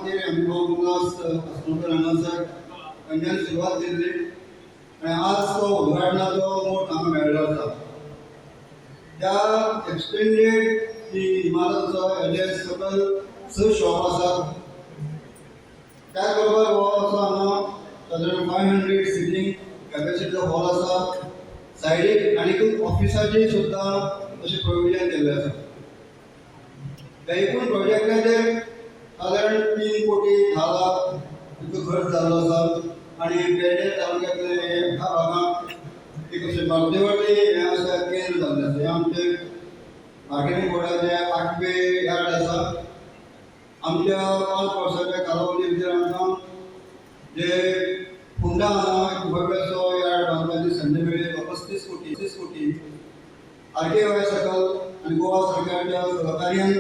खातीर आमी उल्हास आसनोकर हांगासर तांच्यान सुरवात केल्ली आनी आज तो उद्घाटनाचो मोट हांगा मेळ्ळो आसा. त्या एक्सटेंडेड ही इमारत आसा, हेजे सकयल स शॉप आसात. त्याच बरोबर हो असो हांगा सादारण 500 सिटींग कॅपॅसिटीचो हॉल आसा. सायडीक आनीकूय ऑफिसाची सुद्दां अशें प्रोविजन केल्लें आसा. ह्या एकूण प्रोजेक्टाचेर सादारण 3 कोटी 10 लाख इतलो खर्च जाल्लो आसा आनी पेडणे तालुक्यांतले ह्या भागांत एक अशें मध्यवर्ती हें आसा, केंद्र जाल्लें आसा. हें आमचें मार्केटींग बोर्डाचें आठवें यार्ड आसा. आमच्या 5 वर्साच्या कालावधी भितर आमकां जे फोंडा हांगा एक भव्य असो यार्ड बांदपाची संदी मेळ्ळी. 35 कोटी, 30 कोटी आरकेवाय सकल आनी गोवा सरकारच्या सहकार्यान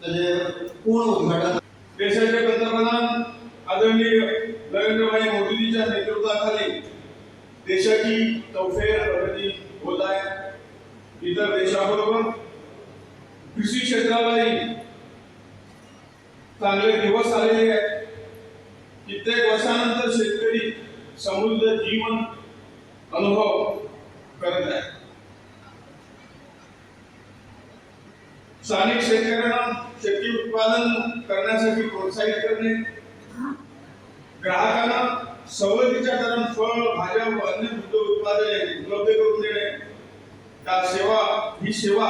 ताजें पूर्ण उद्घाटन. देशाचे पंतप्रधान आदरणीय नरेंद्रभाई मोदीजीच्या नेतृत्वाखाली देशाची चौफेर प्रगती होत आहे. इतर देशाबरोबर कृषी क्षेत्रालाही चांगले दिवस आलेले आहेत. कित्येक वर्षानंतर शेतकरी समृद्ध जीवन अनुभव करत आहे. स्थानिक शेतकऱ्यांना शेती उत्पादन करण्यासाठी प्रोत्साहित करणे, ग्राहकांना सवलतीच्या दरात फळ, भाज्या व अन्य दुग्ध उत्पादने उपलब्ध करून देणे, त्या सेवा ही सेवा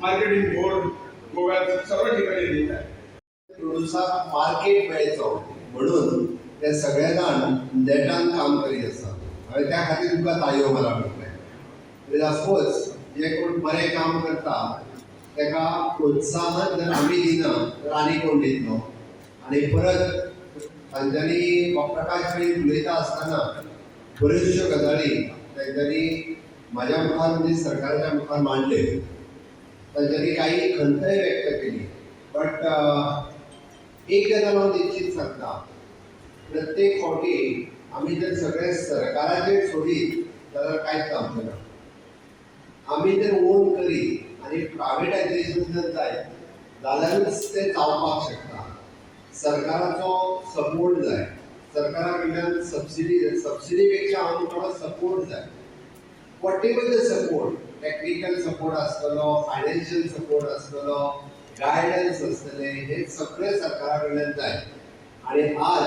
मार्केटिंग बोर्ड गोव्यात सर्व ठिकाणी देत आहे. प्रोड्युसाक मार्केट मेळचो म्हणून ते सगळे जाण नेटान काम करीत आसा. हांवें त्या खातीर तुमकां ताळयो मारा म्हटलें. ऑफकोर्स, जे कोण बरें काम करता ताका प्रोत्साहन जर आमी दिना तर आनी कोण दितलो? आनी परत तांच्यांनी, प्रकाश वेळीप उलयता आसतना बऱ्योचश्यो गजाली तांच्यांनी म्हाज्या मुखार, म्हणजे सरकाराच्या मुखार मांडल्यो. तांच्यांनी काही खंतय व्यक्त केली. बट एक गजाल हांव निश्चीत सांगता, प्रत्येक फावटी आमी जर सगळें सरकाराचेर सोडीत जाल्यार कांयच जावचें ना. आमी जर ओन करीत आनी प्रायवेटायजेशन जर जायत जाल्यारूच तें जावपाक शकता. सरकाराचो सपोर्ट जाय, सरकारा कडल्यान सबसिडी जाय. सबसिडी पेक्षा हांव थोडो सपोर्ट जाय. Whatever the support, technical support आसतलो, फायनान्शियल सपोर्ट आसतलो, गायडन्स आसतलें, हे सगळें सरकारा कडल्यान जाय. आनी आज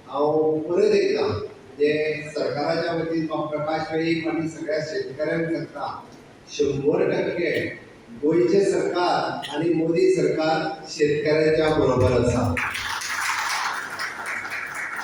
हांव परत एकदां जे सरकाराच्या वतीन प्रकाश वेळीप आनी सगळ्या शेतकऱ्यांक सांगता, 100% गोंयचें सरकार आनी मोदी सरकार शेतकऱ्यांच्या बरोबर आसा.